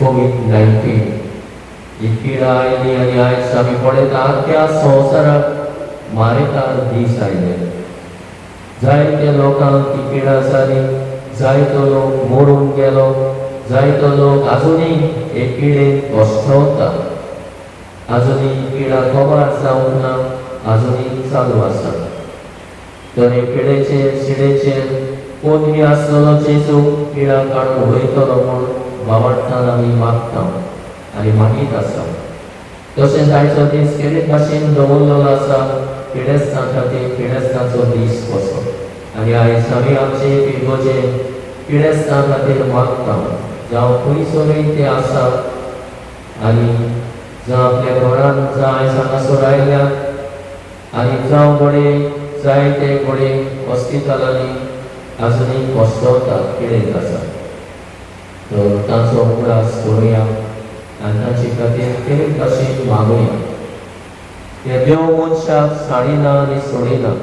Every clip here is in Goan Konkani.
कोवीड-19 ही पिडा आयली आनी आयज आमी पळयता, आख्ख्या संवसाराक मारेकार दीस आयले. जायते लोकांक ही पिडा जाली, जायतो लोक मरून गेलो, जायतो लोक आजुनूय हे पिडेन कश्टवता. आजुनूय ही पिडा कबार जावंक ना, आजुनूय चालू आसा. तर हे पिडेचेर शिडेचेर कोणी आसलेलो जेजू पिडा काडून उडयतलो म्हूण भावार्थान आमी मागता आनी मागीत आसा. तशेंच आयचो दीस केले भाशेन दवरलेलो आसा पिडेस्तां खातीर, पिडेस्तांचो दीस कसो. आनी आयज आमी आमचे पिरगोजे पिडेस्तां खातीर मागता, जावं खंयसरूय ते आसा आनी जावं आपल्या घरान, जावं आयज हांगासर आयल्यात आनी जावं घडये जायते घडये हॉस्पिटलांनी आजुनूय कश्टवतात, पिडेंत आसा, तर तांचो उगडास करुया आनी तांचे खातीर केले भाशेन मागुया. हे देव मनशाक साणिना आनी सोडिना.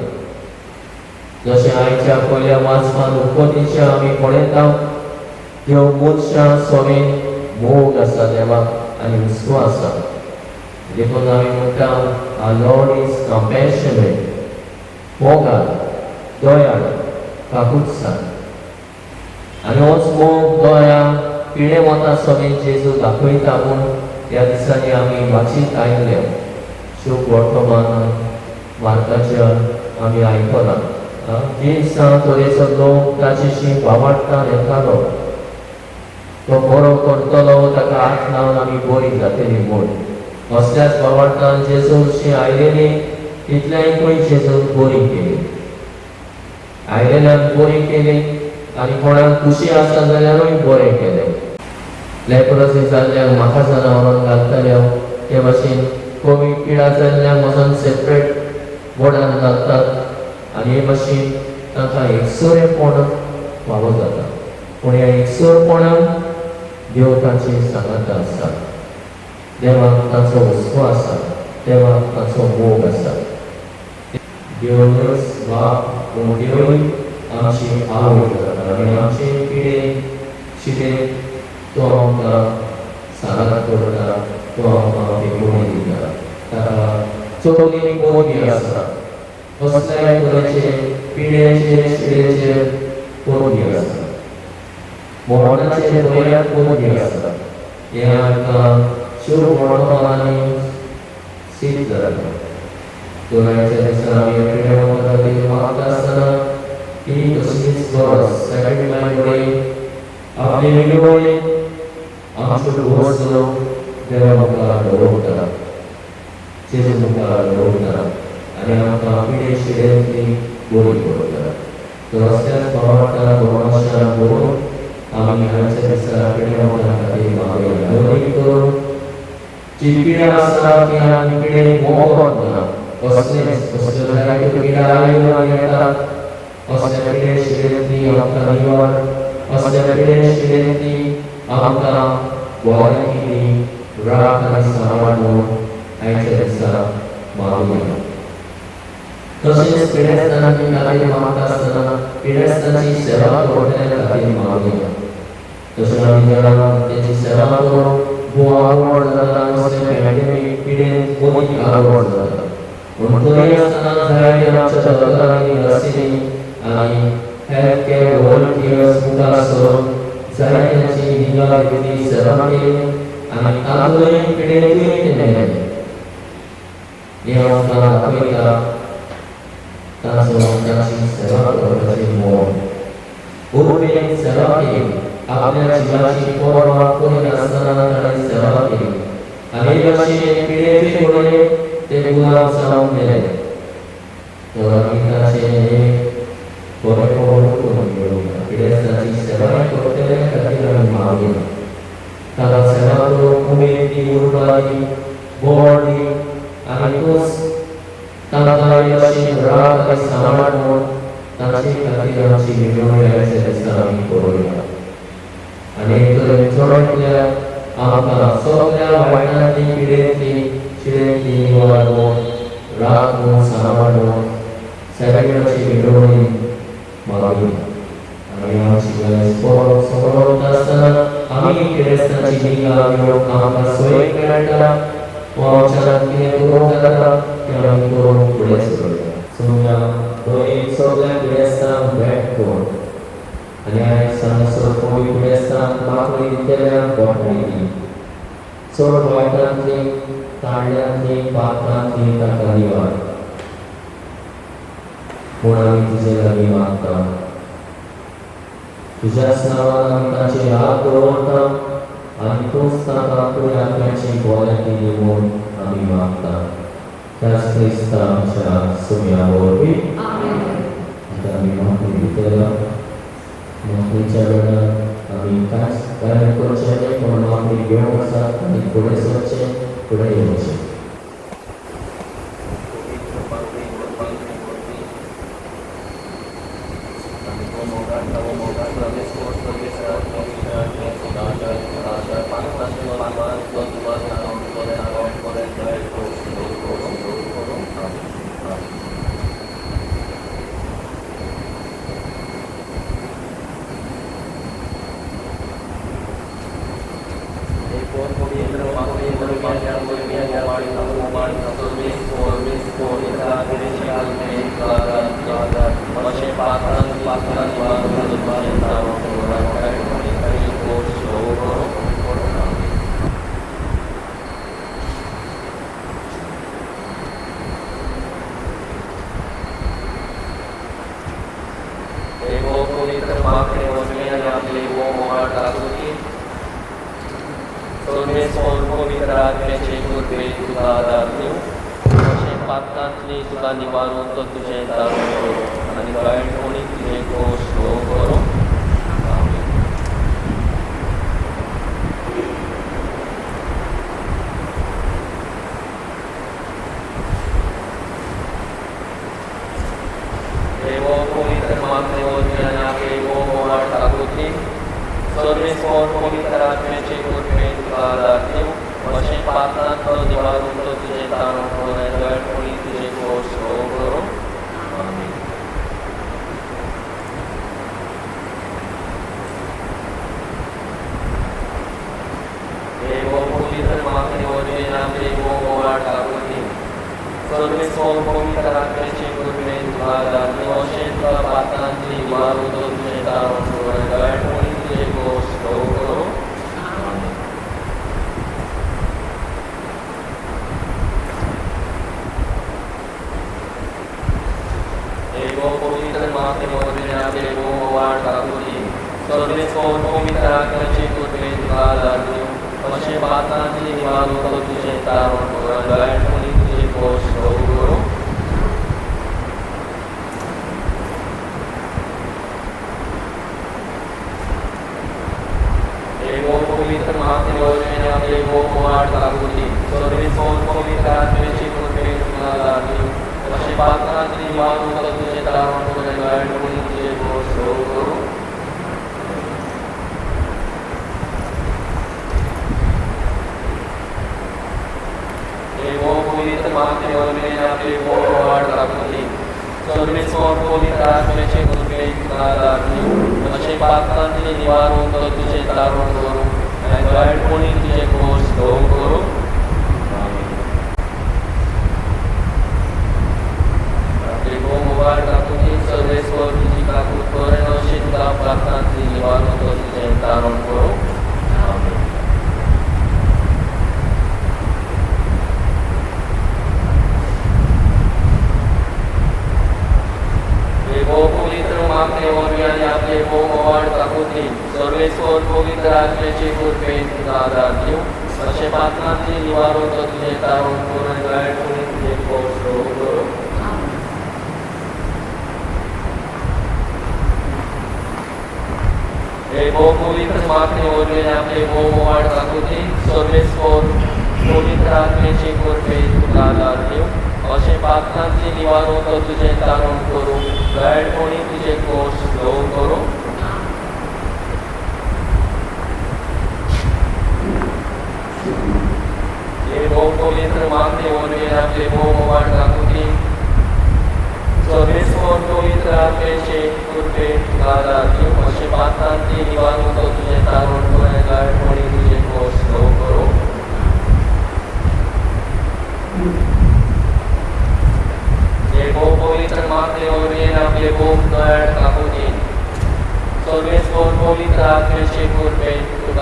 जशें आयच्या पयल्या वाचपान उत्पत्तीच्या आमी पळयता, देव मनशां सवें मोग आसा देवाक आनी हुस्को आसा. देखून आमी म्हणटा, "Our Lord is compassionate", मोगाळ, दयाळ, काकुत्सार. आनी होच मोग, दया पिडेवंता सवें जेजू दाखयता म्हूण ह्या दिसांनी आमी वाचीत आयिल्ले शुभ वर्तमान मार्काच्या आमी आयकलां. दिसा तरेचो लोक ताचेशी भावार्थान येतालो, तो बरो करतलो, ताका हात लावन आमी बरी जातली म्हूण. असल्याच भावार्थान जेजूशी आयलेली तितल्याकूय जेजून बरी केली. आयलेल्यान बरी केली आनी कोणाक खुशी आसा जाल्यारूय बरें केलें. लेप्रसी जाल्ल्यांक म्हाका व्हरोन घालताले, ते भाशेन कोवीड पिडा जाल्ल्यांक वचोन सेपरेट वॉर्डान घालतात आनी हे भाशेन तांकां एकसुरेपण फावो जाता. पूण ह्या एकसुरपणान देव तांची सांगाता आसा. देवाक ताचो हुस्को आसा, देवाक ताचो मोग आसा. देवच बाप, पूण देवय आमची आवय जाता आनी आमचे पिडे शिडे तो आमकां सांगात करता, तो आमकां पेगोवणी दिता. ताका चोखली मोगी आसा, कसल्याय तरेचे पिडेचे शिडेचे पोरगी आसा, मरणाचे दर्यात पोरगी आसा. हें आमकां शुभ वर्तमानांनी सिद्ध जाता. तर आयच्या दिसा आमी पिडेवंता खातीर मागता आसतना ती तशीच गरज सेकंड कडेन आपली मिळवणी आमचो गरजो देवा मुखार दवरता, जेजू मुखार दवरता आनी आमकां पिडे शिडेंतली बरी करता. तर असल्याच भावार्थान भरवशान भरून आमी आयच्या दिसा पिडेवंता खातीर मागुया. दोनी करून जी पिडा आसा ती आमी पिडे मोगत ना, कसलेच कसल्यो जायत्यो पिडा आयल्यो आनी येतात. असल्या पिडे शिडेंतली आमकां निवार, असल्या पिडे शिडेंतली आमकां भलायकी दी, राख आनी सांबाळ म्हूण आयच्या दिसा मागुया. तशेंच पिडेस्तांची खातीर मागता आसतना पिडेस्तांची सेवा करतल्या खातीर मागुया. तशें आमी जाणा, तेंची सेवा करून भोव आवड जाता आनी असले पॅन्डेमीक पिडेन मदीं आवड जाता. पूण तरी आसतना जायते आमच्या दोतोरांनी, नर्सींनी आनी हेल्थ केअर व्हॉलंटियर्स मुखार सरून जायत्यांची निगा घेतली, सेवा केली आनी तातूंतय पिडेंतूय ते मेले. हे आमकां दाखयता ताचो ताची सेवा करपाची मोग. उर्बेन सेवा केली, आपल्या जिवाची पर्वा करिनासतना ताणें सेवा केली आनी हे भाशेन पिडेंतूय पडले, ते गुलाम जावन मेले. तर आमी ताचें हें बरेपण करून घेवया. पिडेस्तांची सेवा करतले खातीर आमी मागुया. ताका सेवा करूंक उमेद दी, उर्बा दी, बळ दी आनी तूंच तांकां हे भाशेन राख आनी सांबाळ म्हूण तांचे खातीर आमची विनवणी आयच्या दिसा आमी करुया. आनी हे तरेन चडोतल्या आमकां सगळ्या वायटांतली, पिडेंतली, शिडेंतली निवार म्हूण, राख म्हूण, सांबाळ म्हूण सगळ्यांची विनवणी मागुया. आनी आमची गरज परत समजता आसतना आमी पिडेस्तांची निगा घेवंक आमकां सोयीक मेळटा वो आमच्यान कितें करूंक जाता तें आमी करूंक फुडें सरुया. सोम्या दयेन सगळ्या पिडेस्तांक भेट कर आनी आयज हांगासर कोवी पिडेस्तांक मागणी दितल्यांक बोटांय दी. चड वायटांतली ताळ्यांतली पात्रांतली ताका निवार म्हूण आमी तुजे लागीं मागता. तुज्याच नांवान आमी तांचे हात दवरता आनी तूंच तांकां आपल्या आत्म्याची भलायकी दी म्हूण आमी मागता. त्याच क्रिस्ता आमच्या सुम्या वरवीं. आतां आमी मागणी दितल्या. मागणीच्या वेळार आमी कांयच गायन करचें न्हय, पूण मागणी घेवंक आसा आनी फुडें सरचें, फुडें येवचें.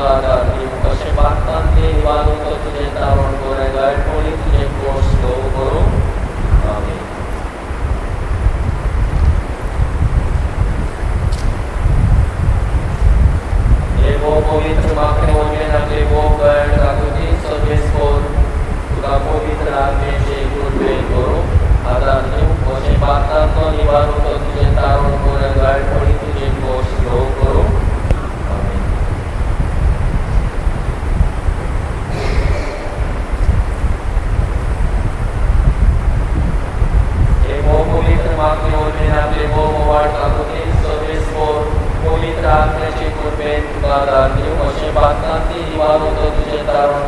तुका आदार दिवं अशें पातकांतलें निवारून तो तुजें तारण बरें गायडपणी तुजें कोर्स ल्हव करूं. आमेन. हे भोव पवित्र मागणे वरवीं आपले भोव गायड काकुतीन सदवेस कर तुका पवित्र आत्म्याचे कृपेन करूं आदार दिवं अशें पातकांतलो निवारून तो तुजें तारण बरें गायडपणी तुजें कोर्स ल्हव करूं. आमेन. हे भोव पवित्र मागणे वरवीं आपले भोव मोवाळ काकुतीन सदवेस कर पवित्र आत्म्याचे कृपेन तुका आदार दिवं अशें पातकांतली निवारून तो तुजें तारण